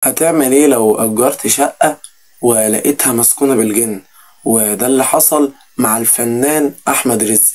هتعمل ايه لو أجرت شقة ولقيتها مسكونة بالجن؟ وده اللي حصل مع الفنان أحمد رزق.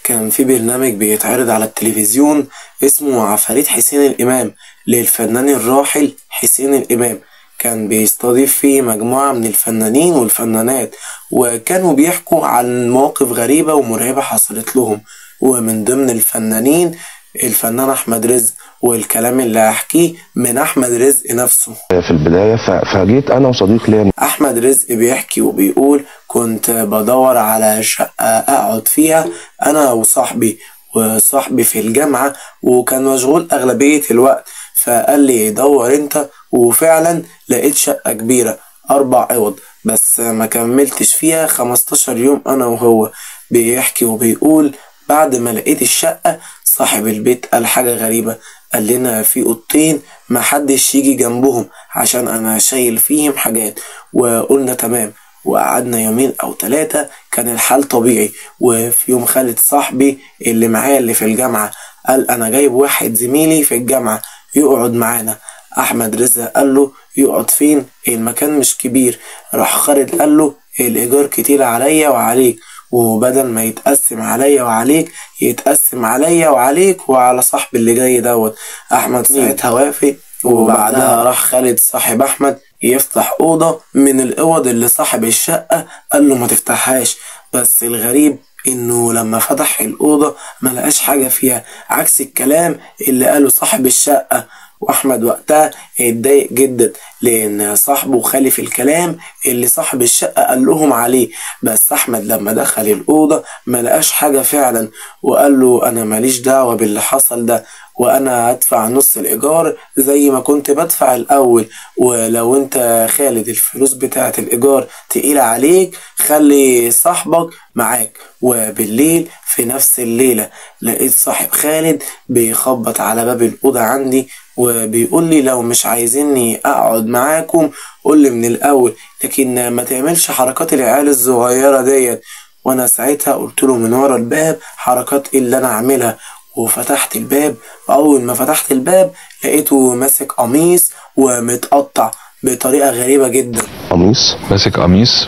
كان في برنامج بيتعرض على التلفزيون اسمه عفاريت حسين الإمام للفنان الراحل حسين الإمام، كان بيستضيف فيه مجموعة من الفنانين والفنانات، وكانوا بيحكوا عن مواقف غريبة ومرعبة حصلت لهم، ومن ضمن الفنانين الفنان أحمد رزق. والكلام اللي هحكيه من أحمد رزق نفسه. في البداية فجيت أنا وصديق ليا. أحمد رزق بيحكي وبيقول كنت بدور على شقة أقعد فيها أنا وصاحبي، وصاحبي في الجامعة وكان مشغول أغلبية الوقت، فقال لي دور أنت، وفعلا لقيت شقة كبيرة 4 أوض، بس ما كملتش فيها 15 يوم أنا وهو. بيحكي وبيقول بعد ما لقيت الشقة صاحب البيت قال حاجة غريبة، قال لنا في أوضتين ما حدش يجي جنبهم عشان أنا شايل فيهم حاجات، وقلنا تمام. وقعدنا يومين أو 3 كان الحال طبيعي. وفي يوم خالد صاحبي اللي معايا اللي في الجامعة قال أنا جايب واحد زميلي في الجامعة يقعد معانا. أحمد رزق قال له يقعد فين؟ المكان مش كبير. راح خالد قال له الإيجار كتير عليا وعليك، وبدل ما يتقسم عليا وعليك يتقسم عليا وعليك وعلى صاحبي اللي جاي دوت. أحمد ساعتها وافق. وبعدها راح خالد صاحب أحمد يفتح أوضة من الأوض اللي صاحب الشقة قال له ما تفتحهاش، بس الغريب إنه لما فتح الأوضة ما لقاش حاجة فيها، عكس الكلام اللي قاله صاحب الشقة. وأحمد وقتها اتضايق جدا لأن صاحبه خالف الكلام اللي صاحب الشقة قال لهم عليه. بس أحمد لما دخل الأوضة ما لقاش حاجة فعلا، وقال له أنا ماليش دعوة باللي حصل ده، وأنا هدفع نص الإيجار زي ما كنت بدفع الأول، ولو أنت خالد الفلوس بتاعة الإيجار تقيلة عليك خلي صاحبك معاك. وبالليل في نفس الليلة لقيت صاحب خالد بيخبط على باب الأوضة عندي وبيقول لي لو مش عايزيني أقعد معاكم قول لي من الأول، لكن ما تعملش حركات العيال الصغيرة ديت. وأنا ساعتها قلت له من ورا الباب حركات إيه اللي أنا أعملها، وفتحت الباب. وأول ما فتحت الباب لقيته ماسك قميص ومتقطع بطريقة غريبة جدا. قميص ماسك قميص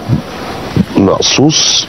مقصوص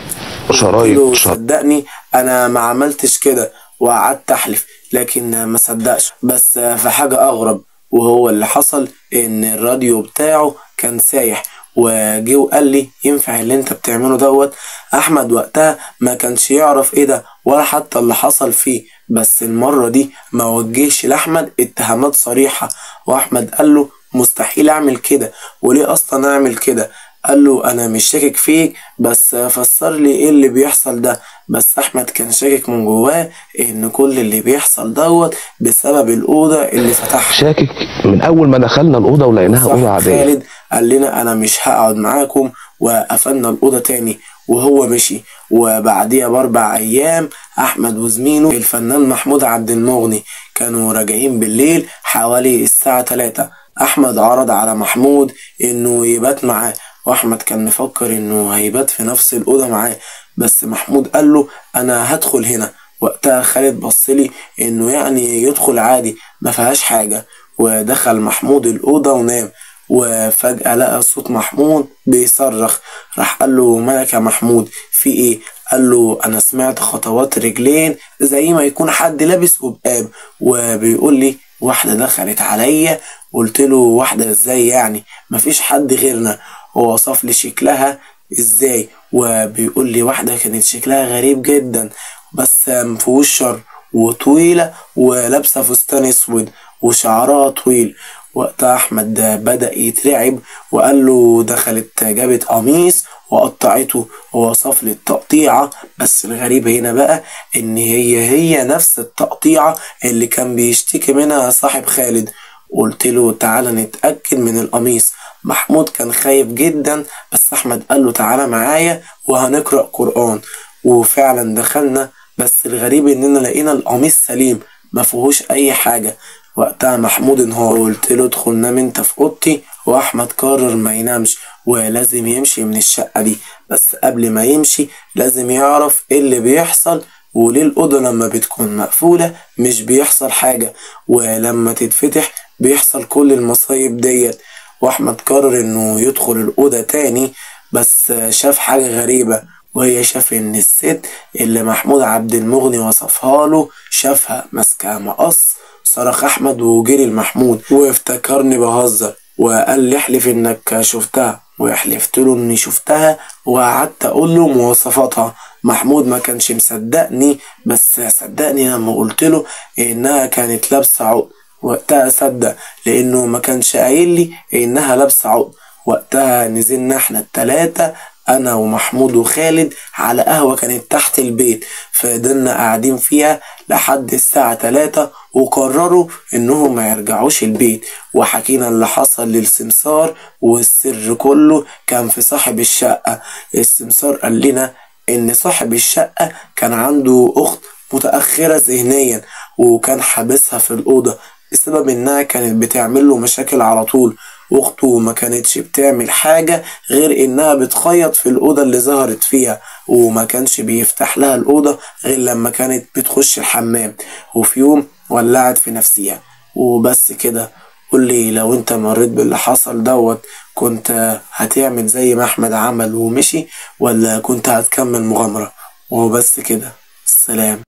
شرايط. صدقني أنا ما عملتش كده، وقعدت أحلف لكن ما صدقش. بس في حاجة أغرب، وهو اللي حصل إن الراديو بتاعه كان سايح، وجه وقال لي ينفع اللي انت بتعمله دوت؟ احمد وقتها ما كانش يعرف ايه ده ولا حتى اللي حصل فيه، بس المرة دي ما وجهش لاحمد اتهامات صريحة. واحمد قال له مستحيل اعمل كده، وليه اصلا اعمل كده؟ قال له انا مش شاكك فيك، بس فسر لي ايه اللي بيحصل ده. بس احمد كان شاكك من جواه ان كل اللي بيحصل دوت بسبب الاوضه اللي فتحها. شاكك من اول ما دخلنا الاوضه ولقيناها اوضه عاديه. خالد قال لنا انا مش هقعد معاكم، وقفلنا الاوضه تاني وهو مشي. وبعديها ب4 ايام احمد وزميله الفنان محمود عبد المغني كانوا راجعين بالليل حوالي الساعه 3. احمد عرض على محمود انه يبات معاه، واحمد كان مفكر انه هيبات في نفس الاوضه معاه، بس محمود قال له انا هدخل هنا. وقتها خالد بصلي انه يعني يدخل عادي ما فيهاش حاجه، ودخل محمود الاوضه ونام. وفجاه لقى صوت محمود بيصرخ، راح قال له مالك يا محمود في ايه؟ قال له انا سمعت خطوات رجلين زي ما يكون حد لابس قباب، وبيقول لي واحده دخلت عليا. قلت له واحده ازاي يعني؟ مفيش حد غيرنا. ووصف لي شكلها ازاي، وبيقول لي واحده كانت شكلها غريب جدا بس مفيهوش شر، وطويله ولابسه فستان اسود وشعرها طويل. وقتها احمد بدأ يترعب وقال له دخلت جابت قميص وقطعته، ووصف لي التقطيعه. بس الغريب هنا بقى ان هي نفس التقطيعه اللي كان بيشتكي منها صاحب خالد. قلت له تعالى نتأكد من القميص. محمود كان خايف جدا، بس احمد قال له تعالى معايا وهنقرأ قرآن. وفعلا دخلنا، بس الغريب اننا لقينا القميص سليم ما فيهوش اي حاجة. وقتها محمود انهار، قلت له ادخل نام انت في اوضتي. واحمد قرر ما ينامش ولازم يمشي من الشقة دي، بس قبل ما يمشي لازم يعرف ايه اللي بيحصل وليه الأوضة لما بتكون مقفولة مش بيحصل حاجة، ولما تتفتح بيحصل كل المصايب ديت. واحمد قرر انه يدخل الاوضة تاني، بس شاف حاجة غريبة، وهي شاف ان الست اللي محمود عبد المغني وصفها له شافها ماسكة مقص. صرخ احمد وجري لمحمود وافتكرني بهزر، وقال لي احلف انك شفتها، وحلفت له اني شفتها وقعدت اقول له مواصفاتها. محمود ما كانش مصدقني، بس صدقني لما قلت له انها كانت لابسه عقد. وقتها صدق لانه ما كانش قايل لي انها لابسه عقد. وقتها نزلنا احنا التلاتة، انا ومحمود وخالد، على قهوة كانت تحت البيت، فضلنا قاعدين فيها لحد الساعة 3، وقرروا انهم ما يرجعوش البيت. وحكينا اللي حصل للسمسار، والسر كله كان في صاحب الشقة. السمسار قال لنا ان صاحب الشقة كان عنده اخت متأخرة ذهنيا، وكان حابسها في الأوضة بسبب انها كانت بتعمل له مشاكل على طول. واخته ما كانتش بتعمل حاجة غير انها بتخيط في الأوضة اللي ظهرت فيها، وما كانش بيفتح لها الأوضة غير لما كانت بتخش الحمام. وفي يوم ولعت في نفسها. وبس كده. قولي لو انت مريت باللي حصل دوت، كنت هتعمل زي ما احمد عمل ومشي، ولا كنت هتكمل مغامرة؟ وبس كده. سلام.